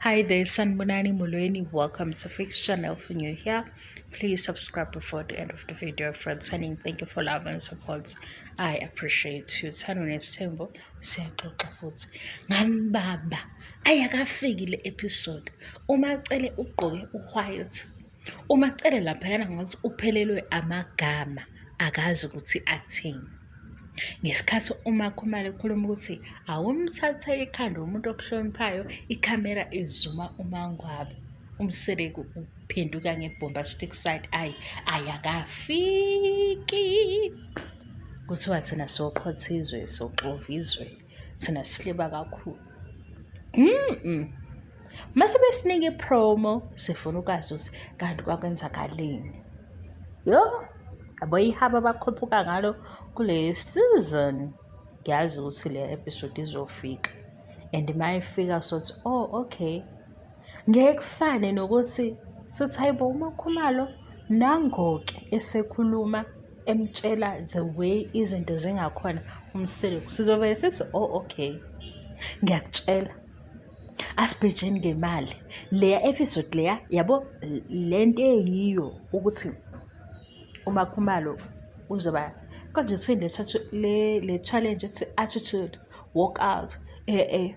Hi there, Sanbonani Molweni. Welcome to Fix Channel. If you're new here, please subscribe before the end of the video. For returning, thank you for love and support. I appreciate you. Thando nesithembu siyaxoxa futhi. Ngani baba, ayakafiki le episode. Umacele ugqoke u-white. Umacele laphayana ngathi uphelelwe amagama, akazi ukuthi athini. Ngesikhathi uMaKhumalo ekhuluma ukuthi awumthathe ikhanda umuntu okuhloniphayo, ikhamera izuma uMaNgwabe. UMseleku uphenduka nge-bombastic side eye, ayakafiki. Kuthiwa thina soqhotha izwe, soxova izwe, thina sihleba kakhulu. Mase besinika i-promo sifuna ukwazi ukuthi kanti kwakwenzakaleni. Yo, yabo ihaba abakhuphuka ngalo kule season. Ngiyazi ukuthi le episode izofika. And uma ifika sothi, oh okay. Ngeke kufane nokuthi sithi hayibo uMakhumalo nango-ke esekhuluma emtshela the way izinto zingakhona uMseleku. Sizovele sithi oh okay. Ngiyakutshela. Asibhejeni ngemali. Leya episode leya yabo lento eyiyo ukuthi uMakhumalo uzoba konje uthini le le challenge ethi attitude walk out eh eh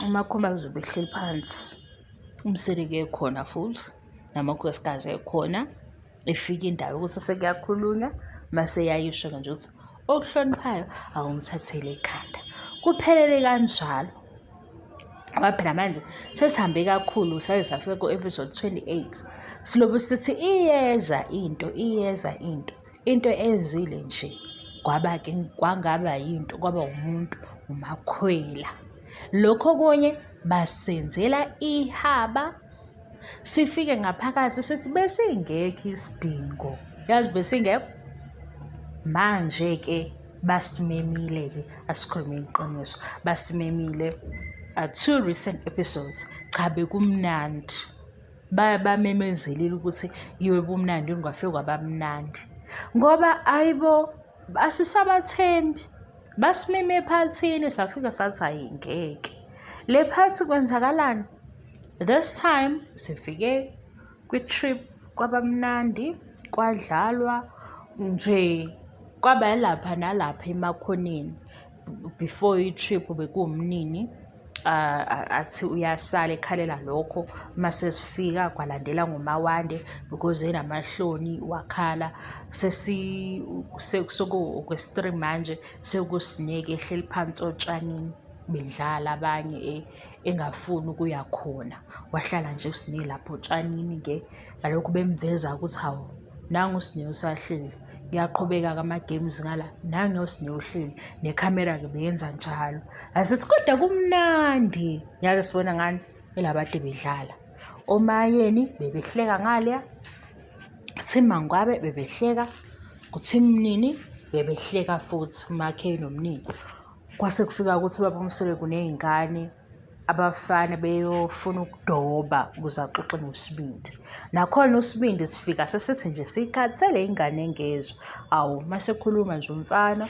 uMakhumalo uzobe ehleli phansi uMseleku ekhona futhi namakhosikazi ekhona. Ifike indawo yokuthi sekuyakhulunywa mase eyayisho-ke nje ukuthi okuhloniphayo awumthatheli ekhanda. Kuphelele kanjalo. Ngoba phela manje sesihambe kakhulu saze safika ku-episode 28. Silobe sithi iyeza into, iyeza into. Into ezile nje kwaba-ke kwangaba yinto kwaba umuntu uMakhwela. Lokhu okunye basenzela ihaba. Sifike ngaphakathi sithi besingekho isidingo. Yazi besingekho. Manje-ke basimemile-ke, asikhulume iqiniso, basimemile two recent episodes. Cha bekumnandi. Bamemezelile ukuthi iwe bumnandi kwafike kwabamnandi. Ngoba ayibo asisabathembi. Basimeme ephathini safika sathi hhayi ngeke. Le phathi kwenzakalani? This time sifike kwi-trip kwabamnandi kwadlalwa nje kwaba lapha nalapha emakhoneni. Before i-trip bekuwumnini athi uyasala ekhalela lokho mase sifika kwalandela ngomawande because enamahloni wakhala sesi sekuokwesi-three manje sekusineke ehleli phansi otshanini bedlala abanye engafuni ukuya khona. Wahlala nje uSne lapho otshanini-ke ngalokhu bemveza ukuthi hawu nangu uSne usahleli. Kuyaqhubeka-ke ama-games ngala nangu uSne uhleli nekhamera-ke beyenza njalo. Asithi kodwa kumnandi yazi sibona ngani elabade bedlala. Omayeni bebehleka ngaleya, Team Mangwabe bebehleka, ku-team Mnini bebehleka futhi uMaKay noMnini. Kwase kufika ukuthi ubaba uMseleku ney'ngane abafana beyofuna ukudoba ukuze axoxe noSibindi. Nakhona uSibindi sifika sesithi nje sikhathele ingane engezwa. Awu mase ekhuluma nje umfana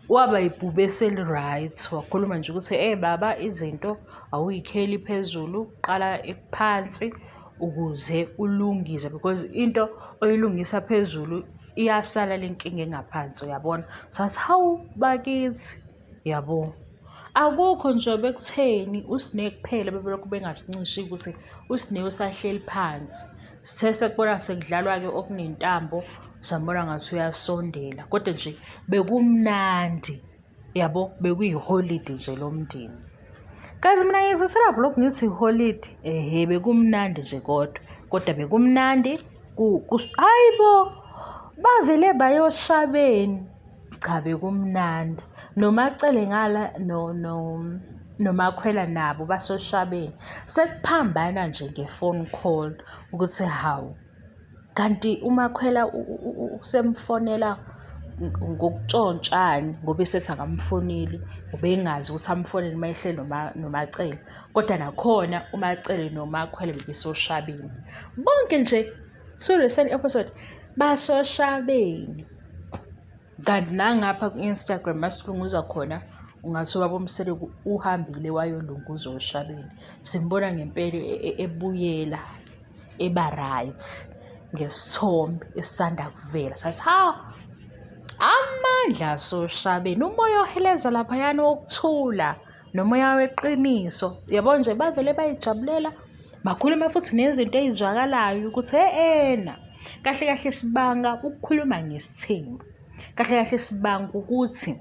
waba ibhubesi eli-right, wakhuluma nje ukuthi eyi baba izinto awuy'kheli phezulu qala phansi ukuze ulungise because into oyilungisa phezulu iyasala le nkinga engaphansi uyabona. Sathi hawu bakithi yabo. Akukho nje bekutheni uSne kuphela bebelokhu bengasincishi ukuthi uSne usahleli phansi. Sithe sekubona sekudlalwa-ke okunentambo sambona ngathi uyasondela kodwa nje bekumnandi yabo bekuyiholidi nje lomndeni. Kazi mina ngikufisela lokhu ngithi iholidi ehe bekumnandi nje kodwa kodwa bekumnandi hayi bo bavele bayoshabeni. Cha bekumnandi. NoMaCele ngala no no noMakhwela nabo basoshabeni. Sekuphambana nje nge-phone call ukuthi hawu kanti uMakhwela usemfonela ngokutshontshani ngoba esethi akamfoneli ubengazi ukuthi amfonele uma ehleli noMaCele. Kodwa nakhona uMaCele noMakhwela bebesoshabeni. Bonke nje two recent episode basoshabeni. Kanti nangapha ku-Instagram masilunguza khona Ungathi ubaba uMseleku uhambile wayolunguza oShabeni. Simbona ngempela ebuyela eba right ngesithombe esisanda kuvela. Sathi hawu, amandla asoShabeni, umoya oheleza laphayana wokuthula nomoya weqiniso. Yabo nje bavele bayijabulela, bakhuluma futhi nezinto ey'zwakalayo ukuthi e-ena kahle kahle sibanga ukukhuluma ngesithembu. Kahle kahle sibanga ukuthi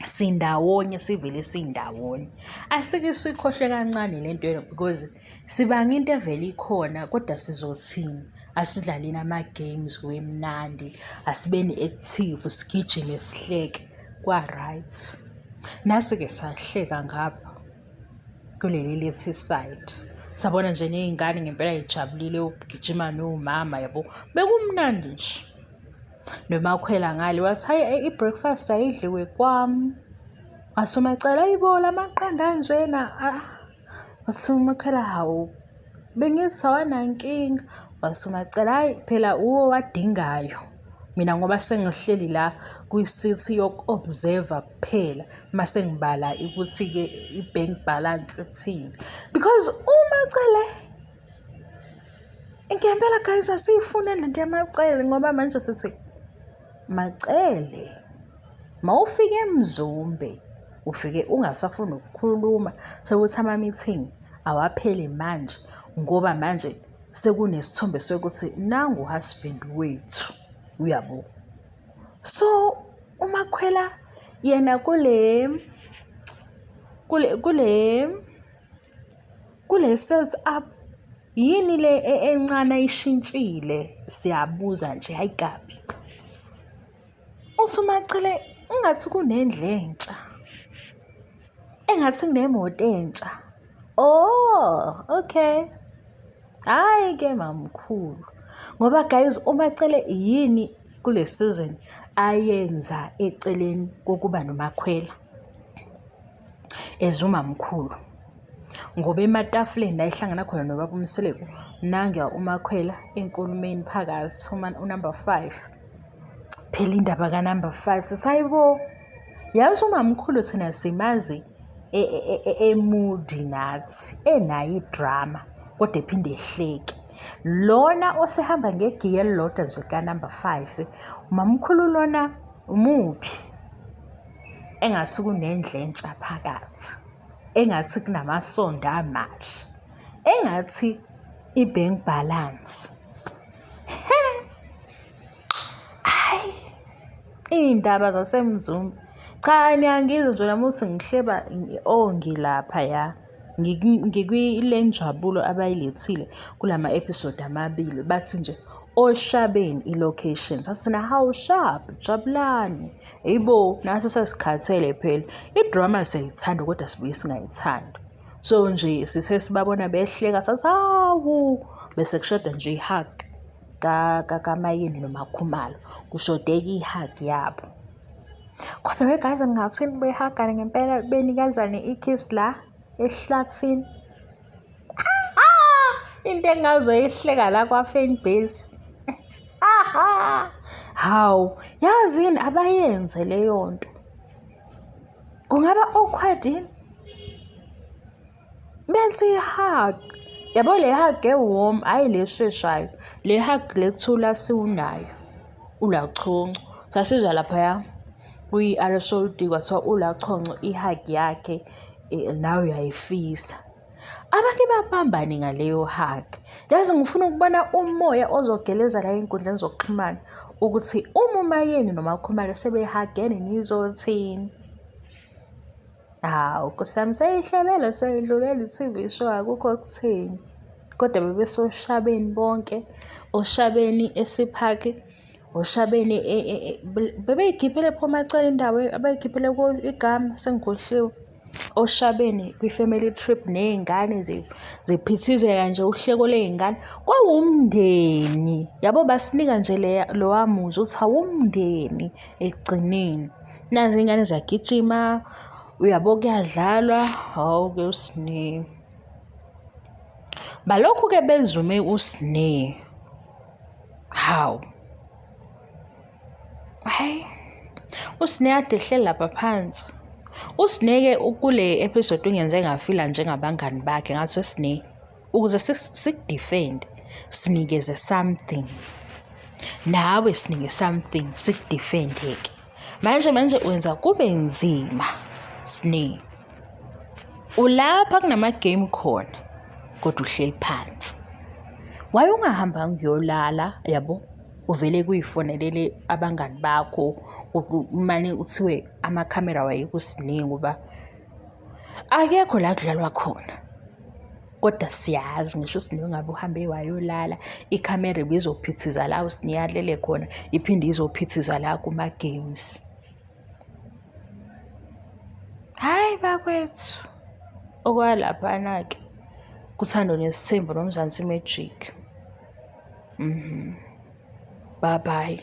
sindawonye sivele sindawonye. Asike sikhohlwe kancane le nto because sibanga into evele ikhona kodwa sizothini? Asidlaleni ama-games wemnandi, asibeni active, sigijime sihleke, kwa-right. Nasi-ke sahleka ngapha kuleli lethi side. Sabona nje ney'ngane ngempela y'jabulile ukugijima nomama yabo, bekumnandi nje. Nomakhwela ngale wathi hhayi i-breakfast ayidliwe kwami. Wathi uMaCele ayibo la maqanda anjena ah. Wathi uMakhwela hawu bengithi awanankinga. Wathi uMaCele hhayi phela uwo owadingayo. Mina ngoba sengihleli la kwi-seat yoku-observe-a kuphela mase ngibala ukuthi-ke i-bank balance ithini. Because uMaCele Ngempela guys asiyifune lento yamacele ngoba manje sithi Macele mawufika eMzumbe ufike ungasafuni ukukhuluma sekuthi ama-meeting awapheli manje ngoba manje sekunesithombe sokuthi nangu husband wethu uyabo. So uMakhwela yena kule kule kule kule set up yini le encane ayishintshile siyabuza nje hayi kabi. Uthi uMaCele engathi kunendlu entsha, engathi kunemoto entsha. Oh, okay. Hhayi-ke mamkhulu, ngoba guys uMaCele yini kule season ayenza eceleni kokuba noMakhwela as umamkhulu? Ngoba ematafuleni la ehlangana khona nobaba uMseleku, nanguya uMakhwela enkulumeni phakathi unumber five. Phela indaba ka-number five sithi hhayi bo, yazi umamkhulu thina simazi emudi nathi, enayo idrama kodwa ephinde ehleke. Lona osehamba ngegiya elilodwa nje lika-number five, umamkhulu lona umuphi? Engathi kunendlu entsha phakathi. Engathi kunamasondo amasha, engathi i-bank balance. He! Hhayi, iy'ndaba zaseMzumbe. Cha, niyangizwa nje nami ukuthi ngihleba oh ngilaphaya. Ngikwile njabulo abayilethile kulama episode amabili. Bathi nje oShabeni i-location. Sathi thina hawu sharp, jabulani. Eyibo, nathi sesikhathele phela. I-drama siyayithanda kodwa sibuye singayithandi. So nje sithe sibabona behleka sathi hawu bese kushoda nje i-hug kaMayeni noMakhumalo. Kushodeka i-hug yabo. Kodwa we guys ngingathini behagane ngempela benikezane i-kiss la ehlathini. Into engazoyihleka la kwa-fan base. Hawu, yazini abayenze leyo nto. Kungaba awkward yini? Bethi i-hug. Yabo le hug e-warm, hhayi le esheshayo. Le hug le thula siwunayo. Ulachonco. Sasizwa laphaya kwi-R_S_O_D kwathiwa uLachonco i-hug yakhe nawe uyayifisa. Abake babambane ngaleyo hug. Yazi ngifuna ukubona umoya ozogeleza la ey'nkundleni zokuxhumana ukuthi uma uMaYeni noMaKhumalo sebehagene nizothini? Hawu Nkosi yami seyihlebele seyidlulela i-T_V show akukho okutheni. Kodwa bebesoshabeni bonke, oshabeni esiphakhi, oshabeni bebeyikhiphele pho macala indawo abayikhiphele kuyo igama sengikhohliwe. Oshabeni kwi-family trip ney'ngane ziphithizela nje uhleko ley'ngane. Kwawumndeni, yabo basinika nje lowa muzwa ukuthi awumndeni ekugcineni. Nazi iy'ngane ziyagijima, uyabo kuyadlalwa, hawu-ke uSne. Balokhu-ke bezume uSne. Hawu. Hhayi, uSne kade ehleli lapha phansi. USne-ke kule episode ungenze ngafila njengabangani bakhe ngathi uSne ukuze sikudefend sinikeze something nawe sinike something sikudefende-ke manje manje wenza kube nzima Sne ulapha kunama-game khona kodwa uhleli phansi why ungahambanga uyolala yabo uvele kuyifonelele abangani bakho umane kuthiwe amakhamera wayekusiningi ngoba akekho la kudlalwa khona kodwa siyazi ngisho uSne ngabe uhambe wayolala ikhamera ibizophithiza la uSne alele khona iphinde izophithiza la kuma-games. Hhayi bakwethu, okwalaphana-ke kuThando Nesithembu noMzansi Magic. Bye bye.